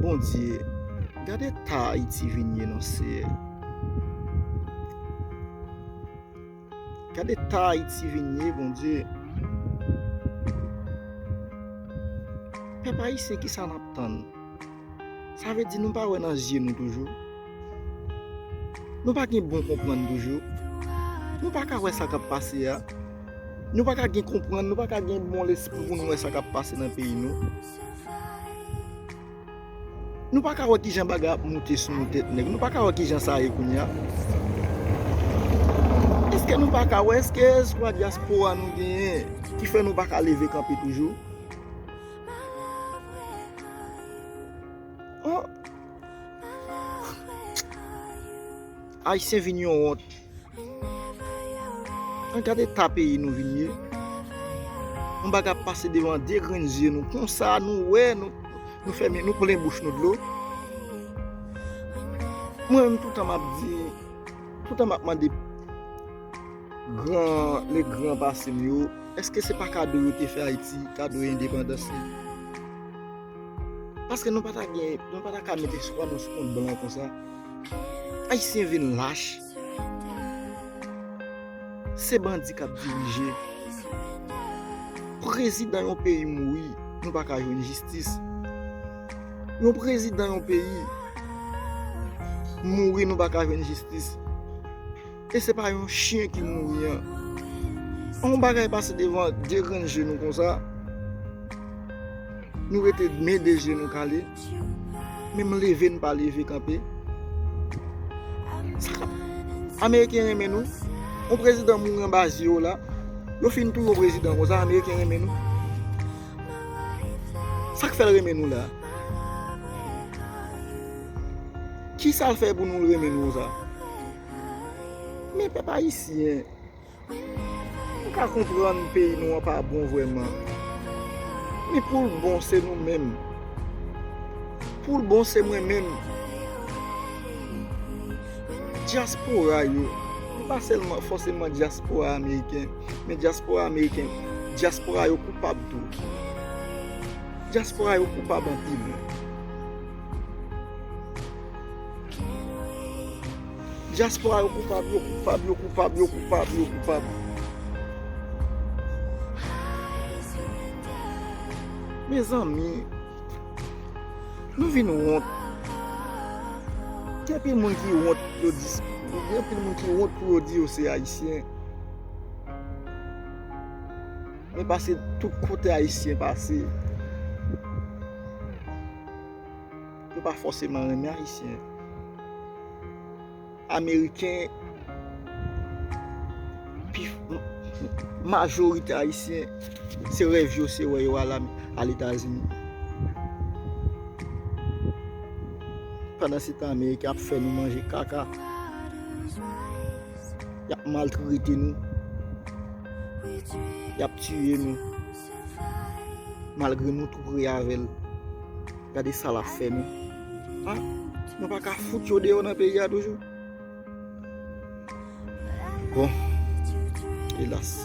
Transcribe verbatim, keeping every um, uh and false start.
Bondye, gade ta Ayiti vin ye non Seyè. Gade ta Ayiti vin ye, Bondye. Pèp ayisyen, kisa n ap tann? Sa vle di nou pa wè nan zye nou toujou? Nou pa gen bon konprann toujou? Nou pa ka wè sa k ap pase a? Nou pa ka gen konprann, nou pa ka gen bon lespri pou nou wè sa k ap pase nan peyi nou? Nou pa ka wè kijan bagay ap moute sou nou tèt nèg? Nou pa ka wè kijan sa ye kounye a? Èske nou pa ka wè? Èske espwa dyaspora nou genyen ki fè nou pa ka leve kanpe toujou? Oh. Ayisyen vin yon wont. An gade ta peyi nou vin ye. Yon bagay ap pase devan de grenn zye nou. Konsa nou wè, nou, nou fèmen, nou plen bouch nou dlo. Mwen menm toutan m ap di, toutan m ap mande gran, le gran pase m yo, èske se pa kado yo te fè Ayiti, kado endepandans li? Paske nou pa ta gen, nou pa ta ka met espwa nou sou kont blan konsa. Ayisyen vin lach. Se bandi k ap dirije. Prezidan yon peyi mouri, nou pa ka jwenn jistis. Yon prezidan yon peyi mouri, nou pa ka jwenn jistis. E se pa yon chen ki mouri an. Yon bagay pase devan de grenn je nou konsa. Nou rete men de je nou kale. Menm leve n pa leve kanpe. Sa k ap, Ameriken renmen nou? Yon prezidan mouri anba zye yo la. Yo fin touye yon prezidan konsa, Ameriken renmen nou? Sa k fè l renmen nou la? Kisa l fè pou nou renmen nou konsa? Men pèp ayisyen, m ka konprann peyi nou an pa bon vrèman. Men pou l bon, se nou menm. Pou l bon, se mwen menm. Dyaspora yo, e pa sèlman fòseman dyaspora ameriken, men dyaspora ameriken, dyaspora yo koupab tou. Dyaspora yo koupab anpil. Dyaspora yo koupab, yo koupab, yo koupab, yo koupab, yo koupab. Mezanmi, nou vin wont. Gen anpil moun ki wont pou yo di, gen anpil moun ki wont pou yo di yo se ayisyen. Men pase tout kote ayisyen pase, yo pa fòseman renmen ayisyen. Ameriken, pi, majorite ayisyen, se rèv yo, se wè yo al, al Etazini. Pandan se tan, Ameriken ap fè nou manje kaka. Y ap maltrete nou. Y ap tiye nou. Malgre nou tou pre avè l. Gade sa l ap fè nou. A, nou pa ka fout yo deyò nan peyi a toujou? Bon, elas.